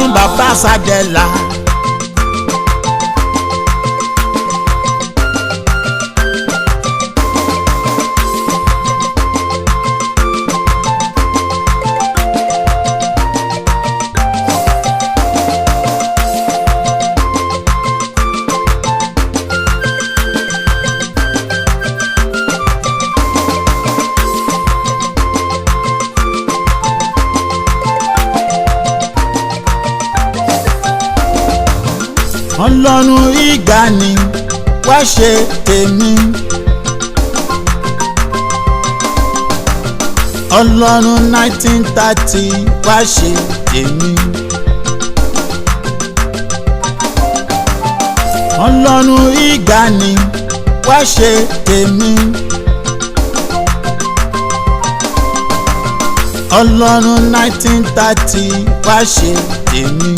Ọlọ́run bàbá Sàdẹ́là. Ọlọ́run ìgbàanì wá ṣe tèmi. Ọlọ́run 1930 wá ṣe tèmi. Ọlọ́run ìgbàanì wá ṣe tèmi. Ọlọ́run 1930 wá ṣe tèmi.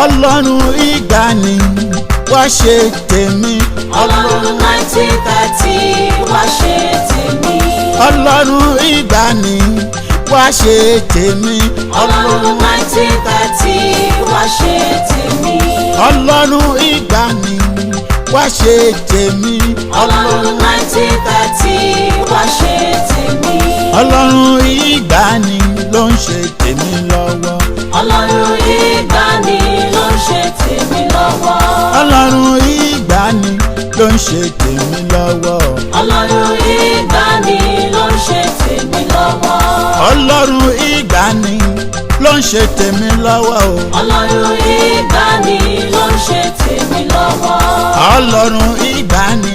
Ọlọ́run ìgbàanì wá ṣe tèmi. Ọlọ́run 1930 wá ṣe tèmi. Ọlọ́run ìgbàanì wá ṣe tèmi. Ọlọ́run 1930 wá ṣe tèmi. Ọlọ́run ìgbàanì wá ṣe tèmi. Ọlọ́run 1930 wá ṣe tèmi. Ọlọ́run ìgbàanì ló ń ṣe tèmi lọ́wọ́. Ọlọ́run ìgbàanì ló ń ṣe tèmi lọ́wọ́. Ọlọ́run ìgbàanì ló ń ṣe tèmi lọ́wọ́. Ọlọ́run ìgbàanì ló ń ṣe tèmi lọ́wọ́. Ọlọ́run ìgbàanì ló ń ṣe tèmi lọ́wọ́ o. Ọlọ́run ìgbàanì ló ń ṣe tèmi lọ́wọ́. Ọlọ́run ìgbàanì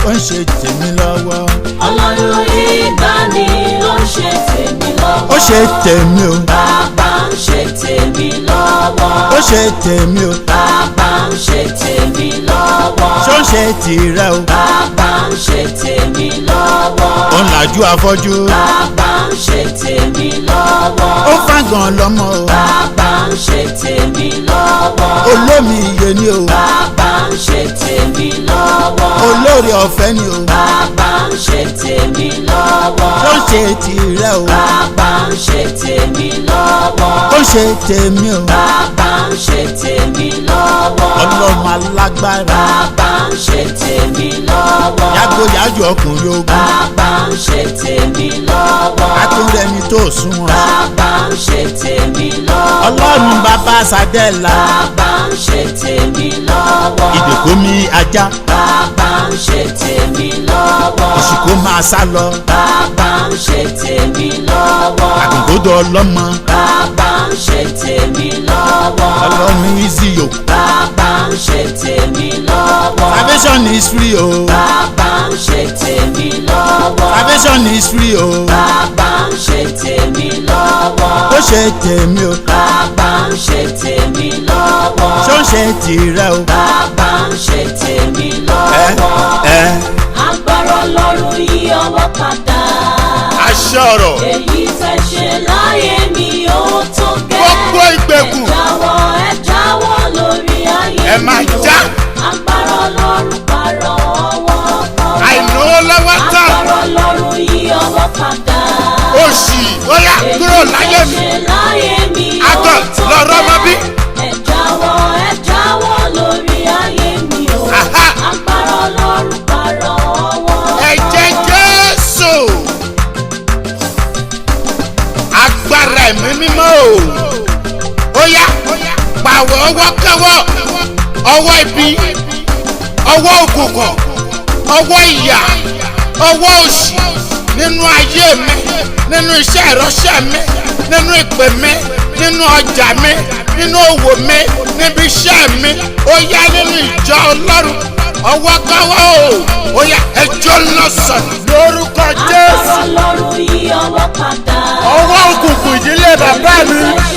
ó ń ṣe tèmi lọ́wọ́. Ọlọ́run ìgbàanì ló ń ṣe tèmi lọ́wọ́. Ó ṣe tèmi o. Bàbá ń ṣe tèmi lọ́wọ́. Ó ṣe tèmi o. Bàbá ń ṣe tèmi lọ́wọ́. Ṣó ń ṣe tìrẹ o. Bàbá ń ṣe tèmi lọ́wọ́. Ó ń lajú afọ́jú. Bàbá ń ṣe tèmi lọ́wọ́. Ó fàgàn lọ́mọ o. Bàbá ń ṣe tèmi lọ́wọ́. Olómi iye ni o. Bàbá ń ṣe tèmi lọ́wọ́. Olóore ọ̀fẹ́ ni o. Bàbá ń ṣe tèmi lọ́wọ́. Ṣó ń ṣe tìrẹ o. Bàbá ń ṣe tèmi lọ́wọ́. Ó ṣe tèmi o. Bàbá ń ṣe tèmi lọ́wọ́. Ọlọ́run alágbára. Bàbá ń ṣe tèmi lọ́wọ́. Yàgòyàjò ọkùnrin ogun. Bàbá ń ṣe tèmi lọ́wọ́. Akúnrẹ́ni tó sunwọ̀n. Bàbá ń ṣe tèmi lọ́wọ́. Ọlọ́run bàbá Sàdẹ́là. Bàbá ń ṣe tèmi lọ́wọ́. Ìdòkó mi ajá. Bàbá ń ṣe tèmi lọ́wọ́. Òṣìkò máa sá lọ. Bàbá ń ṣe tèmi lọ́wọ́. Àgùngódò ọlọ́mọ. Bàbá ń ṣe tèmi lọ́wọ́. Ọlọ́run easy o. Bàbá ń ṣe tèmi lọ́wọ́. Salvation is free o. Bàbá ń ṣe tèmi lọ́wọ́. Salvation is free o. Bàbá ń ṣe tèmi lọ́wọ́. Ó ṣe tèmi o. Bàbá ń ṣe tèmi lọ́wọ́. Ṣó ń ṣe tìrẹ o. Bàbá ń ṣe tèmi Ẹ lọ́wọ́. ẹ. Agbára Ọlọ́run yí ọwọ́ padà. Àṣẹ ọ̀rọ̀. Èyí tẹ́ ṣe láyé mi ó tó gẹ́. Gbogbo ìgbèkùn. Ẹ jáwọ́, ẹ jáwọ́ lórí ayé mi Ẹ máa o. já. Agbára Ọlọ́run pààrọ̀ ọwọ́ kọ́wọ́. Àìlówó lọ́wọ́ tán. Agbára Ọlọ́run yí ọwọ́ padà. Òṣì ó yá kúrò láyé mi. Èyí tẹ́ ṣe láyé mi ó Àgọ̀ tó lọ̀rọ̀ ọmọ bí. gẹ́. Ẹ jáwọ́, ẹ jáwọ́ lórí ayé mi o. Aha. Agbára Ọlọ́run pààrọ̀ ọwọ́ Ẹ̀jẹ̀ kọ́wọ́. Jésù. Agbára ẹ̀mí mímọ́ o. Ó yá pàwọ̀ ọwọ́ kọ́wọ́. Ọwọ́ ibi. Ọwọ́ òkùnkùn. Ọwọ́ ìyà. Ọwọ́ òṣì. Nínú ayé mi. Nínú iṣẹ́ ìránṣẹ́ mi. Nínú ìpè mi. Nínú ọjà mi. Nínú òwò mi. Níbi iṣẹ́ mi. Ó yá nínú ìjọ Ọlọ́run. Ọwọ́ kọ́wọ́ o. Ó yá ẹjọ́ lọ́sàn-án. Lórúkọ Agbára Jésù. Ọlọ́run yí ọwọ́ padà. Ọwọ́ òkùnkùn ìdílé bàbá mi. Èyí tẹ́